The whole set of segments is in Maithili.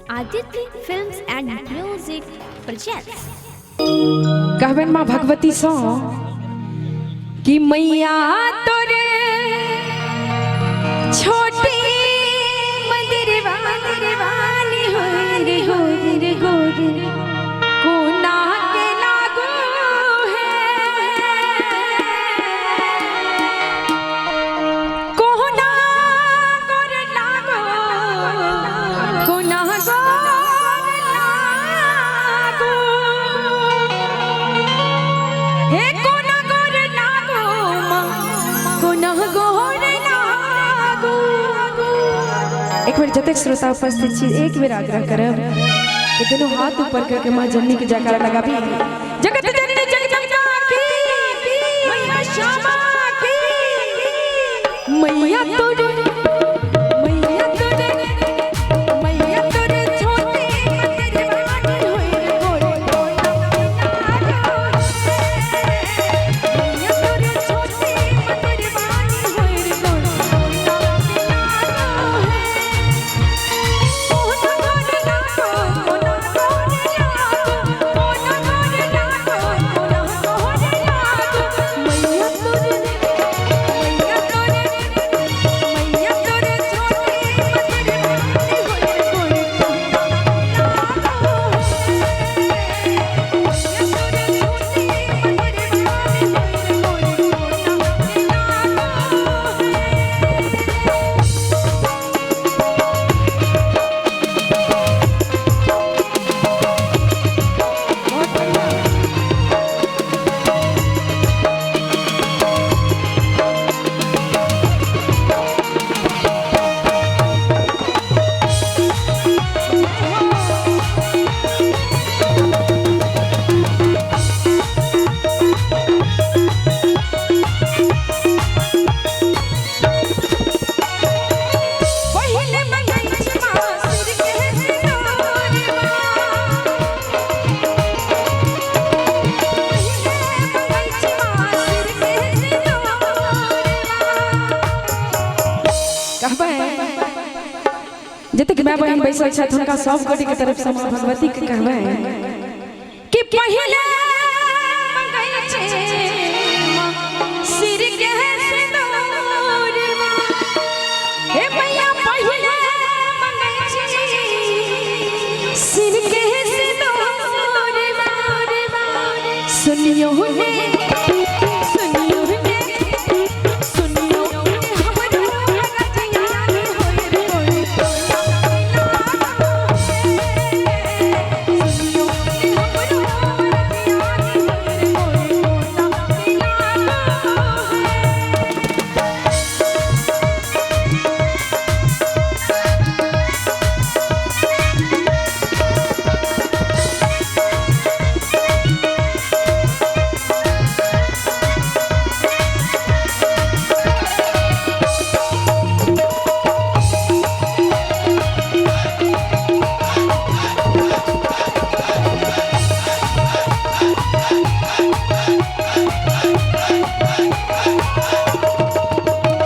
Aditya Films and Music presents. कहबनि माँ भगवती सँ कि मैया तोरे छोटी मंदिरवा वाली होई रे गोरी रे गोरी कोना के लागू है कोना गोर लागो कोना गोर लागो हे कोना गोर लागो माँ कोना गोर लागो। एक बेर जतेक श्रोता उपस्थित छी एक बेर आग्रह करब कि दोनों हाथ ऊपर करके माँ जननी के जयकारा लगाबी। जगत जननी जगदम्बा की, मैया श्यामा की, मैया तोरे मैया तोरे मैया तोरे छोटी मंदिर वाली होई रे गोरी कोना लागो मैया तोरे छोटी मंदिर वाली होई रे गोरी कोना लागो कोना गोर लागो कोना गोर लागो कोना गोर लागो कोना गोर लागो मैया तोरे मैया तोरे मैया तोरे छोटी मंदिर वाली होई रे गोरी कोना लागो मैया तोरे छोटी मंदिर वाली होई रे गोरी कोना लागो। बहुत बढ़िया। पहिले मंगई छी माँ सिर के सिंदूरवा पहिले मंगई छी माँ सिर के सिंदूरवा। कहबै जतेक माय बहिन बैसल छथि हुनका सब गोटे के तरफ से माँ भगवती के कहबै कि पहिले मंगई छी माँ सिर के सिंदूरवा हे मैया पहिले मंगई छी सिर के सिंदूरवा। सुनियो ने सुनियो ने सुनियो ने हमरो रजियानी होई रे गोरी कोना लागो सुनियो ने हमरो रजियानी होई रे गोरी कोना लागो।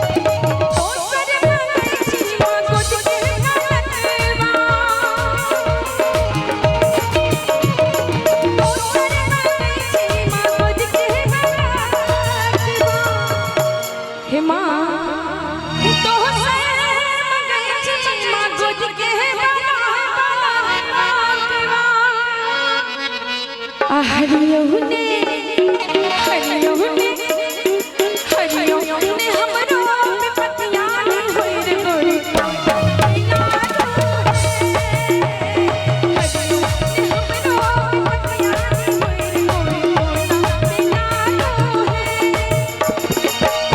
दोसर मंगई छी माँ गोद के ललनवा दोसर मंगई छी माँ गोद के ललनवा हे माँ दोसर मंगई छी माँ गोद के ललनवा। आ हरियो ने हरियो ने हरियो ने हमरो विपतियानी होई रे गोरी कोना लागो हरियो ने हमरो विपतियानी होई रे गोरी कोना लागो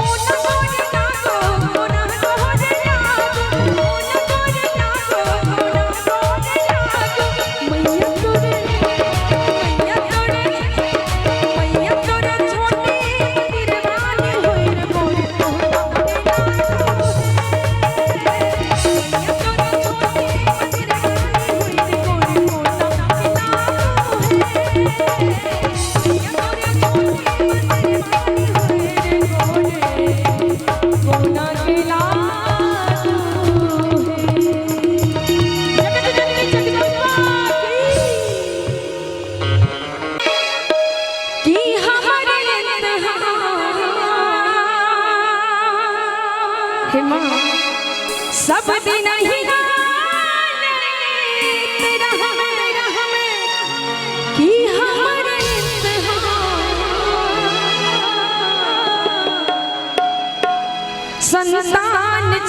कोना गोर लागो कोना गोर लागो कोना गोर लागो कोना गोर लागो मैया तोरे मैया तोरे मैया तोरे छोटी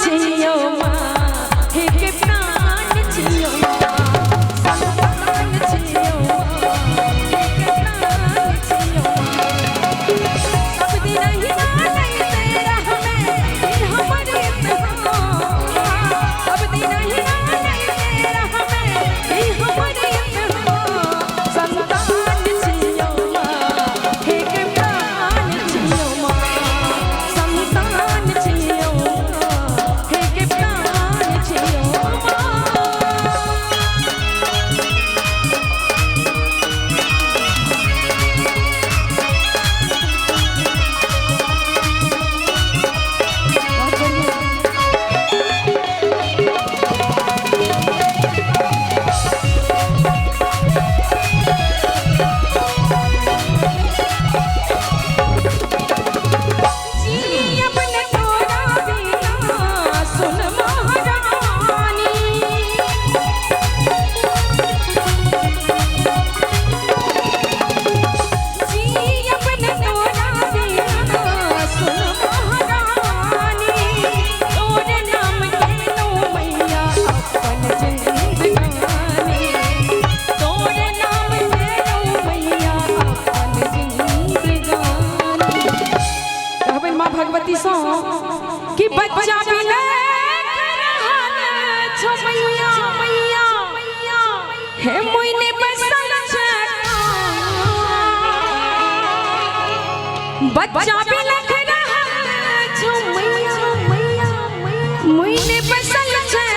छियो माँ, हे के प्राण छियो माँ, संतान छियो माँ, हे के प्राण छियो माँ। सब दिन ही नहीं तेरा हमें ई हमर इम्तिहान, सब दिन ही नहीं तेरा हमें ई हमर इम्तिहान। संतान छियो माँ, हे के प्राण छियो माँ, संतान छियो माँ, हे के प्राण छियो माँ। जी अपने तोरा बिना सुन महारानी, जी अपने तोरा बिना सुन महारानी, तोरे नाम के लो मैया अपन जिंदगानी, तोरे नाम के लो मैया अपन जिंदगानी। कहबै माँ भगवती सो कि बच्चा बिना छो मैया, हे मुइने बसल छै बच्चा बिना छो मैया, मुइने बसल छै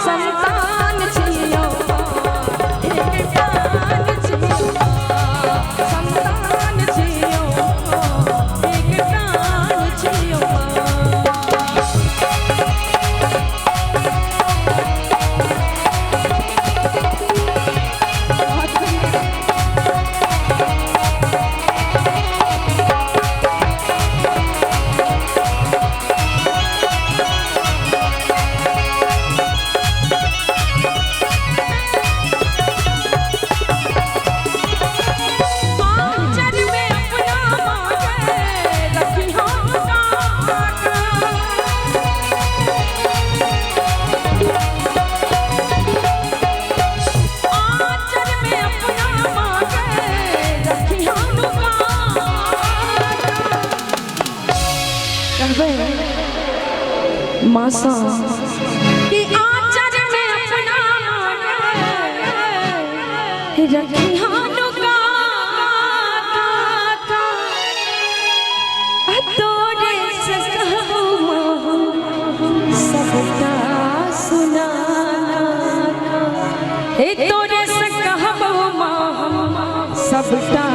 संतान छियो हे के प्राण छियो, संतान छियो, हे के प्राण छियो। आंचल में अपना मांगे रखी हम काका, आंचल में अपना मांगे रखी हम काका। कहबै माँ सँ कि आंचल में अपना मांगे रखी हम काका, तोरे से कहबो माँ सबटा सुना, हे तोरे से कहबो माँ सबटा